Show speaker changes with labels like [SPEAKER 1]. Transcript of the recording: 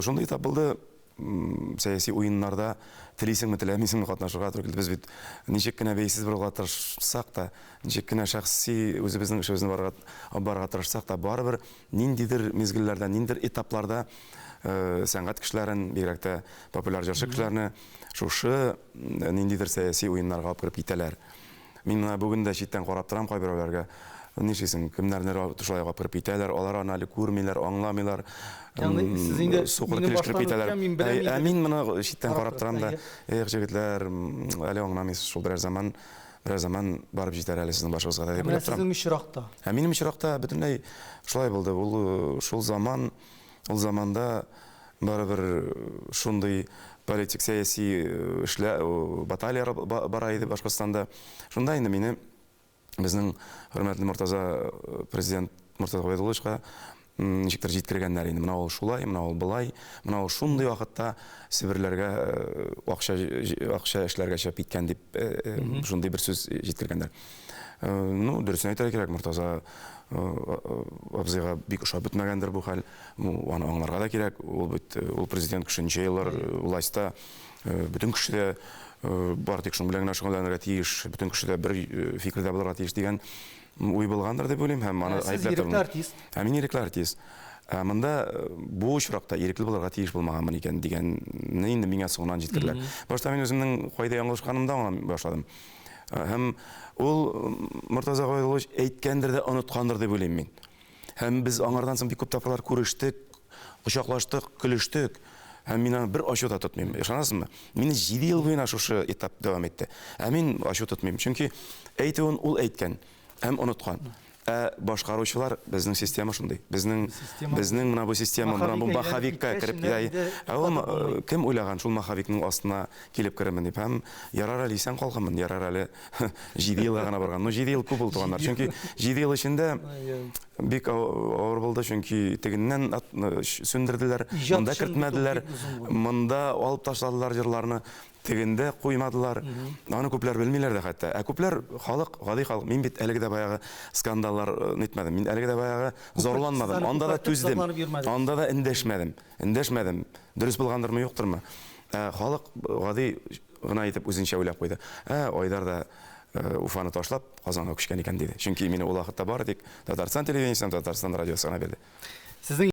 [SPEAKER 1] Шундый этап булды, сәяси уеннарда телисеңме, теләмисеңме катнашырга туры килде. Без бит ничек кенә бәйсез булырга тырышсак та, ничек кенә шәхси үзебезнең эшебезне барырга, алып барырга тырышсак та, барыбер ниндидер мизгелләрдә, ниндидер этапларда сәнгать кешеләрен, бигрәк тә популяр җырчы кешеләрне шушы ниндидер сәяси уеннарга алып кереп китәләр. Мин менә бүген дә читтән карап торам кайберәүләргә. Нишлисең, кемнәрнедер шулай алып кереп китәләр, алар аны әле күрмиләр, аңламыйлар.
[SPEAKER 2] Ягъни сез инде
[SPEAKER 1] сукыр
[SPEAKER 2] минем
[SPEAKER 1] килеш кереп
[SPEAKER 2] баштан
[SPEAKER 1] китәләр.
[SPEAKER 2] үткән, мин беләм
[SPEAKER 1] Ә, ә
[SPEAKER 2] инде
[SPEAKER 1] мин
[SPEAKER 2] дип
[SPEAKER 1] моны читтән
[SPEAKER 2] карап
[SPEAKER 1] карап торам да,
[SPEAKER 2] торасыз,
[SPEAKER 1] эх, җегетләр, әле аңламыйсыз, шул берәр заман, берәр заман барып җитәр әле сезнең башыгызга да
[SPEAKER 2] Ә
[SPEAKER 1] дип
[SPEAKER 2] менә
[SPEAKER 1] уйлап торам.
[SPEAKER 2] сезнең очракта?
[SPEAKER 1] Ә минем очракта бөтенләй шулай булды. Ул шул заман, ул заманда барыбер шундый политик, сәяси эшләр, баталияләр бара иде Башкортстанда. Шунда инде мине безнең хөрмәтле Мортаза президент Мортаза Гобәйдулловичка ничектер җиткергәннәр инде. Менә ул шулай, менә ул болай, менә ул шундый вакытта Себерләргә акча акча эшләргә чыгып киткән дип шундый бер сүз җиткергәннәр. Ну, дөресен әйтергә кирәк, Мортаза абзыйга бик ошап бетмәгәндер бу хәл. Ну, аны аңларга да кирәк. Ул бит ул президент кеше ничә еллар властьта, бөтен кеше дә бары тик шуның белән генә шөгыльләнергә тиеш, бөтен кеше дә бер фикердә булырга тиеш дигән уй булгандыр дип уйлыйм һәм аны
[SPEAKER 2] Ә сез
[SPEAKER 1] гаепләп
[SPEAKER 2] ирекле
[SPEAKER 1] тормыйм.
[SPEAKER 2] артист.
[SPEAKER 1] Ә мин ирекле артист. Ә монда бу очракта ирекле булырга тиеш булмаганмын икән дигәнне инде миңа соңыннан җиткерделәр. Башта мин үземнең кайда ялгышканымны да аңламый башладым. Һәм ул Мортаза Габәйдуллович әйткәндер дә оныткандыр дип уйлыйм мин. Һәм без аңардан соң бик күп тапкырлар күрештек, кочаклаштык, көлештек. Һәм мин аны бер ачу да тотмыйм. Ышанасызмы? Мине 7 ел буена шушы этап дәвам итте. Ә мин ачу тотмыйм. Чөнки әйтүен ул әйткән һәм оныткан. Ә башкаручылар, безнең система шундый. Безнең безнең менә бу система, менә бу маховикка кереп китә. Ә ул кем уйлаган шул маховикның астына килеп керермен дип. Һәм ярар әле исән калганмын, ярар әле Җиде елга гына барган. Ну, җиде ел күп ул, туганнар. Чөнки җиде ел эчендә бик авыр булды, чөнки тегеннән сүндерделәр, монда кертмәделәр, монда алып ташладылар җырларны, тегендә куймадылар. Аны күпләр белмиләр дә хәтта. Ә күпләр халык, гади халык. Мин бит әлеге дә баягы скандаллар нитмәдем. Мин әлеге дә баягы зарланмадым. Анда да түздем. Анда да эндәшмәдем. Эндәшмәдем. Дөрес булгандырмы, юктырмы? Ә халык гади гына итеп үзенчә уйлап куйды. Ә, Айдар да Уфаны ташлап, Казанга күчкән икән, диде. Чөнки мине ул вакытта бары тик Татарстан телевидениесеннән, Татарстан радиосы гына белде.
[SPEAKER 2] Сезнең.